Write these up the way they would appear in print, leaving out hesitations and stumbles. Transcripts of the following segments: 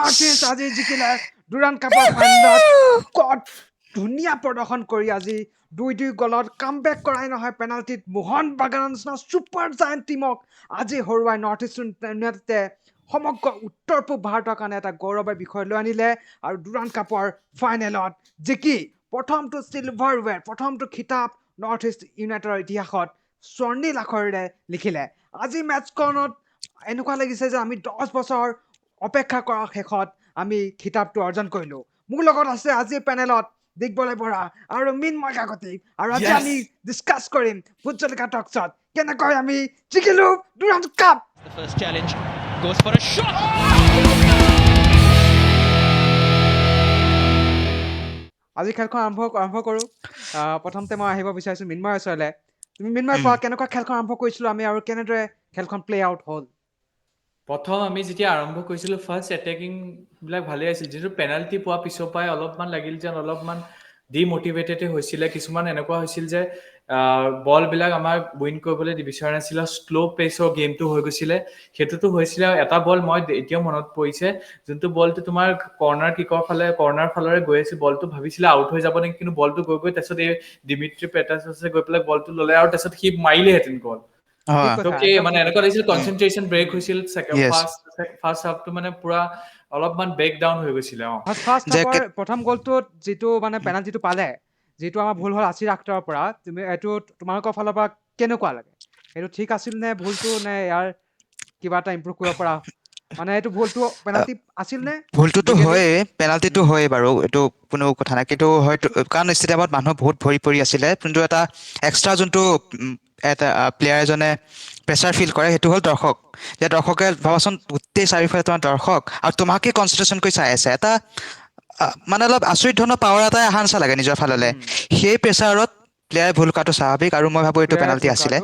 North east আজি জিকিলে Durand কাপৰ ফাইনেলত। কত ধুনীয়া প্ৰদৰ্শন কৰি আজি 2-2 গ'লত কামবেক কৰাই নহয়, পেনাল্টিত মোহন বাগানৰ নিচিনা ছুপাৰ জায়েণ্ট টীমক আজি হৰুৱাই নৰ্থ ইষ্ট ইউনাইটেডে সমগ্ৰ উত্তৰ পূব ভাৰতৰ কাৰণে এটা গৌৰৱৰ বিষয় লৈ আনিলে আৰু ডুৰাণ্ড কাপৰ ফাইনেলত জিকি প্ৰথমটো চিলভাৰৱেৰ, প্ৰথমটো খিতাপ নৰ্থ ইষ্ট ইউনাইটেডৰ ইতিহাসত স্বৰ্ণিল আখৰেৰে লিখিলে। আজি মেটচখনত এনেকুৱা লাগিছে যে আমি 10 বছৰ অপেক্ষা কৰাৰ শেষত আমি খিতাপটো অৰ্জন কৰিলোঁ। মোৰ লগত আছে আজিৰ পেনেলত দিগবলয় বৰা আৰু মৃন্ময় কাকতি, আৰু আজি আমি ডিছকাছ কৰিম ভোট জলকীয়া টক্সত কেনেকৈ আমি জিকিলো Durand cup. The first challenge goes for a shot. আজি খেলখন আৰম্ভ কৰোঁ। প্ৰথমতে মই আহিব বিচাৰিছোঁ মৃন্ময়ৰ ওচৰলৈ। তুমি মৃন্ময় কোৱা, কেনেকুৱা খেলখন আৰম্ভ কৰিছিলোঁ আমি আৰু কেনেদৰে খেলখন প্লে আউট হ'ল? প্ৰথম আমি যেতিয়া আৰম্ভ কৰিছিলোঁ ফাৰ্ষ্ট এটেকিং বিলাক ভালেই আছিল, যিটো পেনাল্টি পোৱা পিছৰ পৰাই অলপমান লাগিল যেন অলপমান ডিমটিভেটেড হৈছিলে। কিছুমান এনেকুৱা হৈছিল যে বলবিলাক আমাৰ উইন কৰিবলৈ বিচৰা নাছিলে, শ্ল' পেচৰ গেমটো হৈ গৈছিলে। সেইটোতো হৈছিলে। আৰু এটা বল মই এতিয়াও মনত পৰিছে, যোনটো বলটো তোমাৰ কৰ্ণাৰ কিকৰ ফালে, কৰ্ণাৰ ফালৰে গৈ আছিল, বলটো ভাবিছিলে আউট হৈ যাব নেকি, কিন্তু বলটো গৈ গৈ তাৰপিছত এই ডিমিট্ৰি পেটাছে গৈ পেলাই বলটো ল'লে আৰু তাৰপিছত সি মাৰিলেহেঁতেন গল। মানে এনেকুৱা লাগিছিল কনচেনট্ৰেচন ব্ৰেক হৈছিল। ফাৰ্ষ্ট হাফটো মানে পুৰা অলপমান ব্ৰেক ডাউন হৈ গৈছিলে। প্ৰথম গলটোত যিটো মানে পেনাল্টিটো পালে, যিটো আমাৰ ভুল হ'ল আছিৰ আখতাৰৰ পৰা, তুমি এইটো তোমালোকৰ ফালৰ পৰা কেনেকুৱা লাগে? এইটো ঠিক আছিল নে ভুলটো, নে ইয়াৰ কিবা এটা ইম্প্ৰুভ কৰিব পৰা, মানে এইটো ভুলটো পেনাল্টি আছিল নে? ভুলটোতো হয়ে, পেনাল্টিটো হয়ে বাৰু, এইটো কোনো কথা নাই। কিন্তু হয়তো কাৰণ ষ্টেডিয়ামত মানুহ বহুত ভৰি পৰি আছিলে, কিন্তু এটা এক্সট্ৰা যোনটো এটা প্লেয়াৰ এজনে প্ৰেছাৰ ফিল কৰে সেইটো হ'ল দৰ্শক। যে দৰ্শকে ভাবাচোন গোটেই চাৰিওফালে তোমাৰ দৰ্শক আৰু তোমাকে কনচেনট্ৰেশ্যন কৰি চাই আছে, এটা মানে অলপ আচৰিত ধৰণৰ পাৱাৰ এটাই অহা নিচিনা লাগে নিজৰ ফাললে। সেই প্ৰেছাৰত প্লেয়াৰ ভুল কৰাটো স্বাভাৱিক আৰু মই ভাবো এইটো পেনাল্টি আছিলে।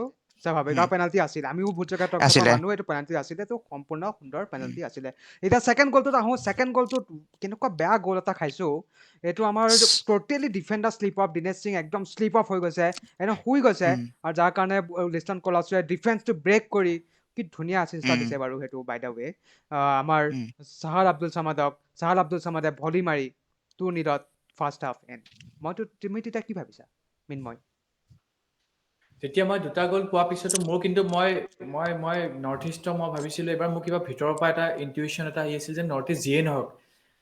স্বাভাৱিক আৰু পেনাল্টি আছিল, আমিও ভুল জেগাত মানুহ, এইটো পেনাল্টি আছিলে, এইটো সম্পূৰ্ণ সুন্দৰ পেনাল্টি আছিলে। এতিয়া ছেকেণ্ড গ'লটোত আহোঁ। ছেকেণ্ড গ'লটোত কেনেকুৱা বেয়া গ'ল এটা খাইছোঁ, এইটো আমাৰ totally defender slip off, Dinesh Singh একদম শ্লিপ অফ হৈ গৈছে, একদম শুই গৈছে, আৰু যাৰ কাৰণে লিষ্টন কলাচুৱে ডিফেন্সটো ব্ৰেক কৰি কি ধুনীয়া এচিষ্ট এটা দিছে বাৰু সেইটো বাই the ৱে আমাৰ চাহাল আব্দুল চামাদক, চাহাল আব্দুল চামাদে ভলি মাৰি 2-0 ফাৰ্ষ্ট হাফ এণ্ড। মইতো তুমি তেতিয়া কি ভাবিছা মৃন্ময়? তেতিয়া মই দুটা গ'ল পোৱাৰ পিছতো মোৰ কিন্তু মই মই মই নৰ্থ ইষ্টৰ মই ভাবিছিলোঁ এইবাৰ মোৰ কিবা ভিতৰৰ পৰা এটা ইনটিউশ্যন এটা আহি আছিল যে নৰ্থ ইষ্ট যিয়ে নহওক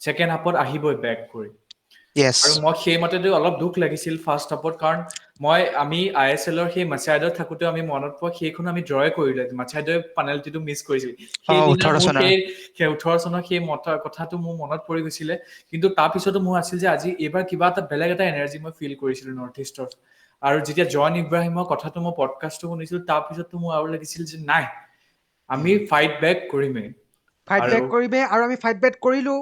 ছেকেণ্ড হাফত আহিবই বেক কৰি। আৰু মই সেইমতেতো অলপ দুখ লাগিছিল ফাৰ্ষ্ট হাফত, কাৰণ আমি I S এলৰ সেই মাছাইদত থাকোঁতে আমি মনত পোৱা সেইখন আমি ড্ৰয় কৰিলে, মাছাইদে পেনাল্টিটো মিছ কৰিছিল সেই 18 চনৰ সেই কথাটো মোৰ মনত পৰি গৈছিলে। কিন্তু তাৰপিছতো মোৰ আছিল যে আজি এইবাৰ কিবা এটা বেলেগ এটা এনাৰ্জি মই ফিল কৰিছিলো নৰ্থ ইষ্টৰ। আৰু যেতিয়া জন ইব্ৰাহিমৰ কথাটো মই পডকাষ্টটো শুনিছিলো, তাৰপিছতো মোৰ আৰু লাগিছিল যে নাই, আমি ফাইট বেক কৰিমেই, ফাইট বেক কৰিমেই। আৰু আমি ফাইট বেক কৰিলো।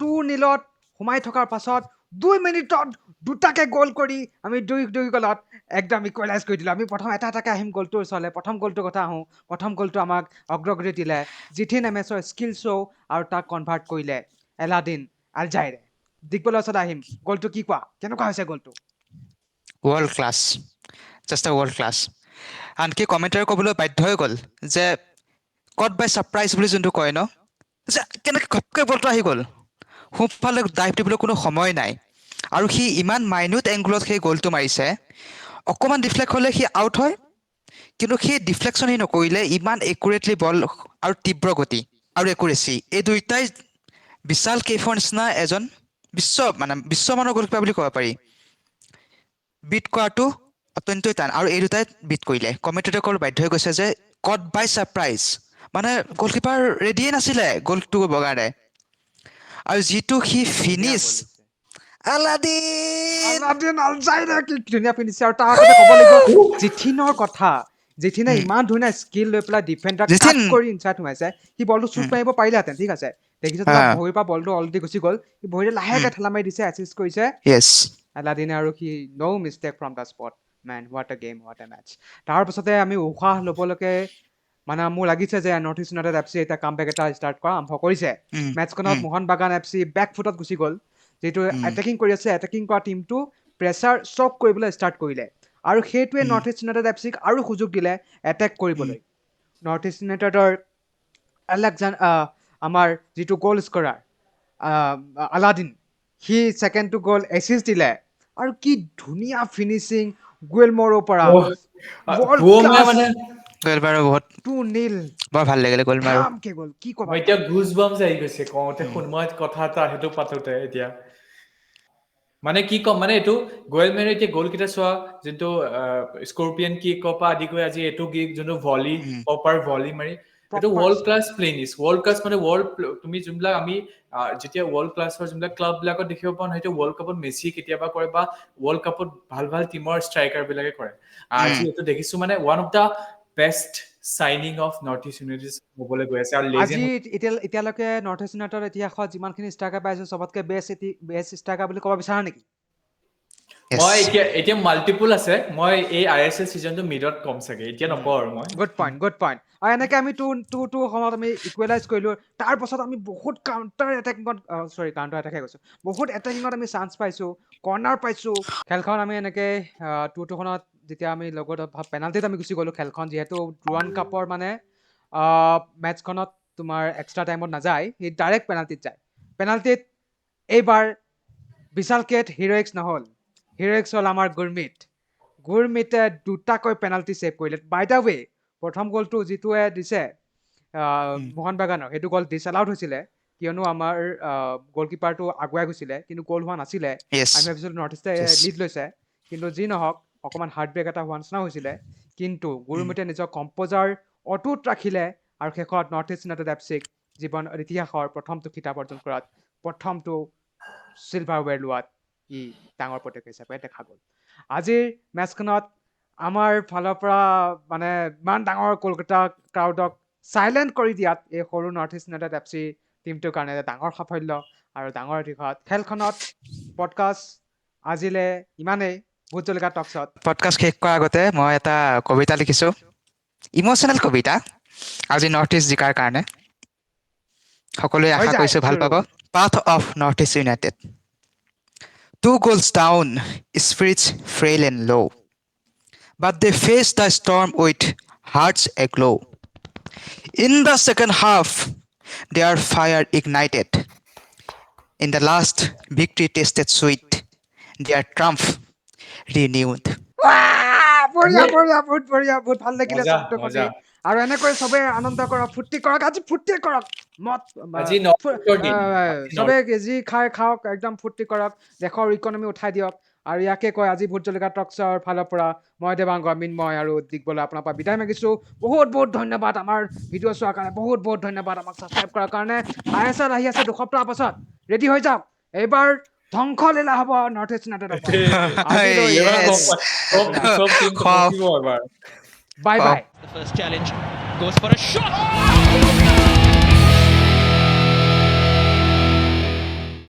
2-0 সোমাই থকাৰ পাছত 2 মিনিটত দুটাকে গ'ল কৰি আমি 2-2 গ'লত একদম ইকুৱেলাইজ কৰি দিলোঁ। আমি প্ৰথম এটা এটাকে আহিম গ'লটোৰ ওচৰলৈ। প্ৰথম গ'লটোৰ কথা আহোঁ। প্ৰথম গ'লটো আমাক অগ্ৰগতি দিলে জিথিন এম এছৰ স্কিল শ্ব' আৰু তাক কনভাৰ্ট কৰিলে এলাদিন আলজাইৰে। দিগবলৰ ওচৰত আহিম। গ'লটো কি কোৱা, কেনেকুৱা হৈছে গ'লটো? World class, just a world class. আনকি কমেণ্টাৰী ক'বলৈ বাধ্য হৈ গ'ল যে কট বাই ছাৰপ্ৰাইজ বুলি যোনটো কয় ন, যে কেনেকৈ ঘপকৈ বলটো আহি গ'ল, সোঁফালে ডাইভ দিবলৈ কোনো সময় নাই, আৰু সি ইমান মাইনিউট এংগুলত সেই গ'লটো মাৰিছে, অকণমান ডিফ্লেক্ট হ'লে সি আউট হয়, কিন্তু সেই ডিফ্লেকশ্যন সি নকৰিলে। ইমান একুৰেটলি বল আৰু তীব্ৰ গতি আৰু একুৰেচি, এই দুয়োটাই বিশাল কেইফৰ নিচিনা এজন বিশ্বমানৰ গ'লকিপাৰ বুলি ক'ব পাৰি, বিট কৰাটো অত্যন্তই টান, আৰু এই দুটাই বিট কৰিলে। কমেণ্টেটৰ ক'বলৈ বাধ্য হৈ গৈছে যে কট বাই ছাৰপ্ৰাইজ, মানে গ'লকিপাৰ ৰেডিয়ে নাছিলে গ'লটো কৰিবৰ কাৰণে, আৰু যিটো সি ফিনিছ, আলাদিন আলাদিন আলজাইৰে কি ধুনীয়া ফিনিছ। আৰু তাৰ আগতে ক'ব লাগিব জিথিনৰ কথা, জিথিনে ইমান ধুনীয়া স্কিল লৈ পেলাই ডিফেণ্ডাৰ কাট কৰি ইনচাইড সোমাইছে, সি বলটো শ্বুট মাৰিব পাৰিলেহেঁতেন, ঠিক আছে, দেখিছে তাৰ ভৰিৰ পৰা বলটো অলৰেডি গুচি গ'ল, সি ভৰিৰে লাহেকে ঠেলা মাৰি দিছে, এচিষ্ট কৰিছে আলাদিনে, আৰু সি no mistake from the spot. Man, what a game, what a match. তাৰপাছতে আমি উশাহ ল'বলৈকে মানে মোৰ লাগিছে যে north east United F C এতিয়া কামবেক এটা ষ্টাৰ্ট কৰা আৰম্ভ কৰিছে। মেটচখনত মোহন বাগান এফ চি বেক ফুটত গুচি গ'ল, যিটো এটেকিং কৰি আছে, এটেকিং কৰা টীমটো প্ৰেছাৰ ষ্টক কৰিবলৈ ষ্টাৰ্ট কৰিলে, আৰু সেইটোৱে নৰ্থ ইষ্ট ইউনাইটেড এফ চিক আৰু সুযোগ দিলে এটেক কৰিবলৈ। নৰ্থ ইষ্ট ইউনাইটেডৰ আলেকজান আমাৰ যিটো গ'ল স্কৰাৰ আলাদিন, সি ছেকেণ্ডটো গ'ল এচিষ্ট দিলে আৰু কি ধুনীয়া ফিনিচিং গুৱেলমৰৰ পৰা। মানে গ'ল বহুত 2-0। বৰ ভাল লাগিলে গ'ল মাৰো। গ'ল কি ক'বা, এতিয়া গুজ বাম্পছ আহি গৈছে কওঁতে। শুন, মই কথা এটা সেইটো পাতোতে এতিয়া মানে কি ক'ম, মানে এইটো গোৱেলমেৰে এতিয়া গ'ল কেইটা চোৱা, যোনটো স্কৰপিয়ন কিকৰ পৰা আদি কৰি আজি এইটো কিক, যোনটো ভলি, প্ৰপাৰ ভলি মাৰি, এইটো ৱৰ্ল্ড ক্লাছ প্লেনিছ। ৱৰ্ল্ড ক্লাছ মানে ৱৰ্ল্ড, তুমি যোনবিলাক আমি যেতিয়া ৱৰ্ল্ড ক্লাছৰ যোনবিলাক ক্লাব বিলাকত দেখিব পাওঁ, সেইটো ৱৰ্ল্ড কাপত মেছি কেতিয়াবা কৰে বা ৱৰ্ল্ড কাপত ভাল ভাল টিমৰ ষ্ট্ৰাইকাৰ বিলাকে কৰে। আজি এইটো দেখিছো, মানে one of the best signing of North East United হ'বলৈ গৈ আছে। আৰু আজি এতিয়ালৈকে নৰ্থ ইষ্ট ইউনাইটেডৰ ইতিহাসত যিমানখিনি ষ্ট্ৰাইকাৰ পাইছো, চবতকে বেষ্ট ষ্ট্ৰাইকাৰ বুলি ক'ব বিচাৰা নেকি? মই এতিয়া মাল্টিপুল আছে, মই এই I S L চিজনটো মিডত কম চাগে, এতিয়া নকওঁ আৰু মই। Good point, good point. আৰু এনেকে আমি 2-2 সময়ত আমি ইকুৱেলাইজ কৰিলোঁ। তাৰ পাছত আমি বহুত কাউণ্টাৰ এটেকিঙত, চৰি কাউণ্টাৰ এটেকে কৈছোঁ, বহুত এটেকিঙত আমি চান্স পাইছোঁ, কৰ্ণাৰ পাইছোঁ। খেলখন আমি এনেকে 2-2খনত যেতিয়া আমি লগত পেনাল্টিত আমি গুচি গ'লোঁ। খেলখন যিহেতু ডুৰাণ কাপৰ মানে মেটচখনত তোমাৰ এক্সট্ৰা টাইমত নাযায়, সি ডাইৰেক্ট পেনাল্টিত যায়। পেনাল্টিত এইবাৰ বিশাল কেট হিৰ'ইক্স নহ'ল, হিৰ'ইক্স হ'ল আমাৰ গুৰমিত। গুৰমিতে দুটাকৈ পেনাল্টি ছেভ কৰিলে। বাই the ৱে, প্ৰথম গ'লটো যিটোৱে দিছে মোহন বাগানৰ, সেইটো গ'ল ডিছএলাউড হৈছিলে, কিয়নো আমাৰ গ'লকিপাৰটো আগুৱাই গৈছিলে, কিন্তু গ'ল হোৱা নাছিলে। আমি ভাবিছিলোঁ নৰ্থ ইষ্টে লিড লৈছে, কিন্তু যি নহওক অকণমান হাৰ্ড ব্ৰেক এটা হোৱা নিচিনা হৈছিলে। কিন্তু গুৰুমিতে নিজৰ কম্প'জাৰ অটুট ৰাখিলে আৰু শেষত নৰ্থ ইষ্ট ইউনাইটেড এফ চিক জীৱন ইতিহাসৰ প্ৰথমটো খিতাপ অৰ্জন কৰাত, প্ৰথমটো চিলভাৰৱেৰ লোৱাত ই ডাঙৰ প্ৰতীক হিচাপে দেখা গ'ল। আজিৰ মেটচখনত আমাৰ ফালৰ পৰা মানে ইমান ডাঙৰ কলকাতা ক্ৰাউডক চাইলেণ্ট কৰি দিয়াত এই সৰু north east United F C টীমটোৰ কাৰণে এটা ডাঙৰ সাফল্য আৰু ডাঙৰ দিশত খেলখনত। পডকাষ্ট আজিলৈ ইমানেই। ভূত জলকীয়া টক্সত পডকাষ্ট শেষ কৰাৰ আগতে মই এটা কবিতা লিখিছোঁ, ইম'চনেল কবিতা, আজি নৰ্থ ইষ্ট জিকাৰ কাৰণে। সকলোৱে হৈ আশা যায়, কৰিছোঁ ভাল শুৰু। পাব। Path of North East United. 2 goals down, spirits frail and low, but they face the storm with hearts aglow. In the second half, their fire ignited. In the last, victory tasted sweet, their triumph renewed. বঢ়িয়া বঢ়িয়া, বহুত বঢ়িয়া, বহুত ভাল লাগিলে মজা, শব্দ শুনি। মজা। আৰু এনেকৈ চবে আনন্দ কৰক, ফূৰ্তি কৰক, আজি ফূৰ্তি কৰক, মত আজি নৰ্থ ইষ্টৰ দিন। চবে যি খাই খাওক, একদম ফূৰ্তি কৰক, দেশৰ ইকনমি উঠাই দিয়ক। আৰু ইয়াকে কয় আজি ভূত জলকীয়া টক্সৰ ফালৰ পৰা মই দেৱাংগ, মৃন্ময় আৰু দিগবলে আপোনাৰ পৰা বিদায় মাগিছোঁ। বহুত বহুত ধন্যবাদ আমাৰ ভিডিঅ' চোৱাৰ কাৰণে, বহুত বহুত ধন্যবাদ আমাক ছাবস্ক্ৰাইব কৰাৰ কাৰণে। I S L আহি আছে 2 সপ্তাহৰ পাছত, ৰেডি হৈ যাওক, এইবাৰ ধ্বংসলীলা হ'ব নৰ্থ ইষ্ট ইউনাইটেডৰ। Yes. চব team খোৱা। এবাৰ। Bye bye. The first challenge goes for a shot.